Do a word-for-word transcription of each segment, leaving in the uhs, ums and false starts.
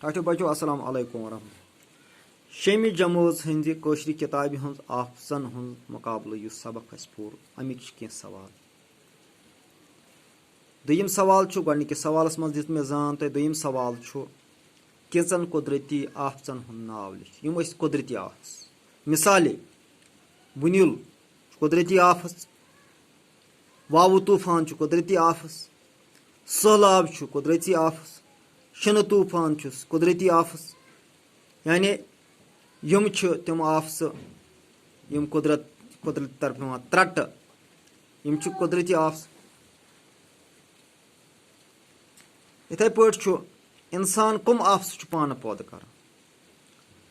ٹاٹھیو بچو، السلام علیکم ورحمۃ اللہ۔ شیمہِ جمٲژ ہٕنٛزِ کٲشرِ کِتابہِ ہٕنٛز آفژن ہُنٛد مُقابلہٕ، یُس سبق اَسہِ پوٚر، اَمِکۍ چھِ کینٛہہ سوال۔ دوٚیِم سوال چھُ، گۄڈٕنِکِس سوالَس منٛز دِژ مےٚ زان تۄہہِ، دوٚیِم سوال چھُ، کینٛژن قۄدرٔتی آفژن ہُنٛد ناو لیکھِ۔ یِم ٲسۍ قۄدرٔتی آفژٕ۔ مثالے، بُنیُل چھُ قۄدرٔتی آفژ، واوٕ طوٗفان چھُ قۄدرٔتی آفژ، سٔہلاب چھُ قۄدرٔتی آفژ، شِنہٕ طوٗفان چھُس قۄدرٔتی آفژ۔ یعنی یِم چھِ تِم آفژٕ، یِم قۄدرت، قۄدرت طرفہٕ یِوان ترٛٹہٕ۔ یِم چھِ قۄدرٔتی آفژٕ۔ یِتھَے پٲٹھۍ چھُ اِنسان کٕم آفژٕ چھُ پانہٕ پٲدٕ کران۔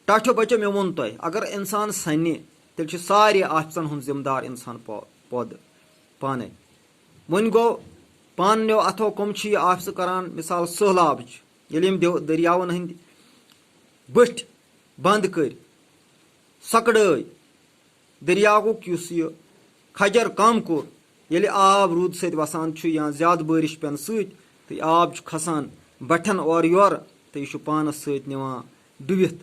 ٹاٹھیو بچو، مےٚ ووٚن تۄہہِ، اگر اِنسان سَنہِ، تیٚلہِ چھُ سارے آفژن ہُنٛد ذمہٕ دار اِنسان پٲ-، پٲدٕ پانے۔ وۄنۍ گوٚو، پانہٕ نیو اَتھو کٕم چھِ یہِ آفژٕ کران؟ مثال، سٔہلاب چھِ، ییٚلہِ یِم دیو-، دٔریاوَن ہٕنٛدۍ بٔٹھۍ بنٛد کٔرۍ، سۄکڑٲے، دٔریاوُک یُس یہِ کھجر کم کوٚر، ییٚلہِ آب روٗدٕ سۭتۍ وسان چھُ یا زیادٕ بٲرِش پٮ۪نہٕ سۭتۍ، تہٕ آب چھُ کھسان بٹھٮ۪ن اورٕ یورٕ، تہٕ یہِ چھُ پانس سۭتۍ نِوان ڈُبِتھ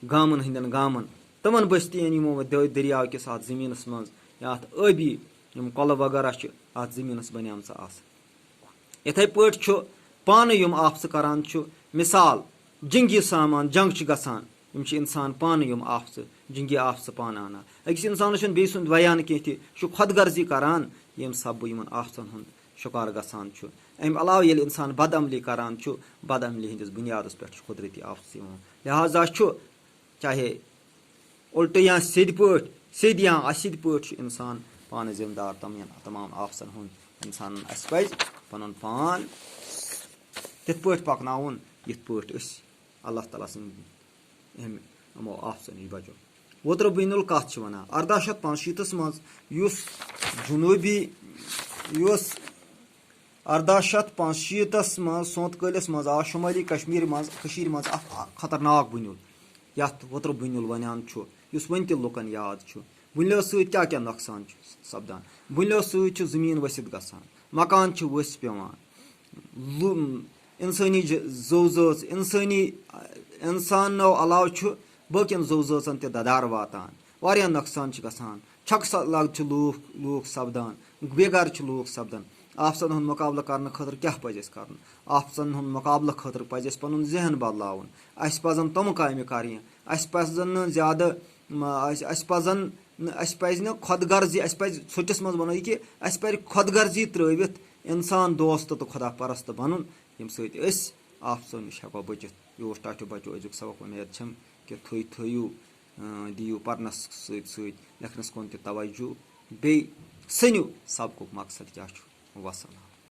گامن ہٕنٛدٮ۪ن گامن، تِمن بستین، یِمو دٔ-، دٔریاو کِس اتھ زٔمیٖنس منٛز یا اتھ ٲبی یِم کۄلہٕ وغٲرہ چھِ اتھ زٔمیٖنس بنیمژٕ آسان۔ یِتھے پٲٹھۍ چھُ پانہٕ یِم آفژٕ کران چھُ، مثال، جنگی سامان، جنگ چھِ گژھان، یِم چھِ اِنسان پانہٕ یِم آفژٕ، جنگی آفژٕ پانہٕ اَنان۔ أکِس اِنسانَس چھُنہٕ بیٚیہِ سُنٛد ویان کینٛہہ تہِ، یہِ چھُ خۄد غرضی کَران، ییٚمہِ سببہٕ یِمَن آفژَن ہُنٛد شِکار گژھان چھُ۔ اَمہِ علاوٕ ییٚلہِ اِنسان بدعملی کَران چھُ، بدعملی ہٕنٛدِس بُنیادَس پٮ۪ٹھ چھُ قۄدرٔتی آفژٕ یِوان۔ لہذا چھُ، چاہے اُلٹہٕ یا سیٚدِ پٲٹھۍ، سیٚدِ یا اَسیٚدِ پٲٹھۍ چھُ اِنسان پانہٕ ذمہٕ دار تِمَن تمام آفژَن ہُنٛد۔ اِنسانَن اَسہِ پَزِ پَنُن پان تِتھ پٲٹھۍ پَکناوُن، یِتھ پٲٹھۍ أسۍ اللہ تعالیٰ سٕنٛدِ اَمہِ یِمو آفژو نِش بچو۔ ووترٕ بُنیُل کَتھ چھِ وَنان؟ اَرداہ شیٚتھ پانٛژشیٖتَس منٛز یُس جنوٗبی، یُس اَرداہ شیٚتھ پانٛژشیٖتَس منٛز سونٛتہٕ کٲلِس منٛز آو شُمٲلی کشمیٖر منٛز، کٔشیٖرِ منٛز اَکھ خطرناک بُنیُل، یَتھ ووترٕ بُنیُل وَنان چھُ، یُس وٕنہِ تہِ لُکَن یاد چھُ۔ بُنیُلو سۭتۍ کیٛاہ کیٛاہ نۄقصان چھُ سپدان؟ بُنیُلو سۭتۍ چھُ زٔمیٖن ؤسِتھ گژھان، مکان چھِ ؤسۍ پٮ۪وان، لُ-، اِنسٲنی ج-، زُو زٲژ، اِنسٲنی، اِنسانو علاوٕ چھُ بٲقین زُو زٲژن تہِ دَدار واتان۔ واریاہ نۄقصان چھُ گژھان۔ چھۄکہٕ سا-، لگ چھِ لوٗکھ، لوٗکھ سپدان، بے گھر چھِ لوٗکھ سپدان۔ آفژن ہُنٛد مُقابلہٕ کرنہٕ خٲطرٕ کیٛاہ پَزِ اَسہِ کرُن؟ آفژن ہُنٛد مُقابلہٕ خٲطرٕ پَزِ اَسہِ پَنُن ذہن بدلاوُن۔ اَسہِ پَزن تِم کامہِ کرنہِ۔ اَسہِ پَزن نہٕ زیادٕ، م-، اَسہِ، اَسہِ پَزن نہٕ، اَسہِ پَزِ نہٕ خۄد غرضی، اَسہِ پَزِ ژھۄٹِس منٛز وَنو یہِ کہِ اَسہِ پَزِ خۄد غرضی ترٲوِتھ اِنسان دوست تہٕ خۄدا پرست بَنُن، ییٚمہِ سۭتۍ أسۍ آفژو نِش ہٮ۪کو بٔچِتھ۔ یہِ اوس ٹاٹھیو بچو أزیُک سبق۔ اُمید چھم کہِ تُہۍ تھٲیِو، اۭں، دِیِو پرنس سۭتۍ سۭتۍ لیکھنس کُن تہِ توجہ، بیٚیہِ سٔنِو سبقُک مقصد کیٛاہ چھُ۔ وسلام۔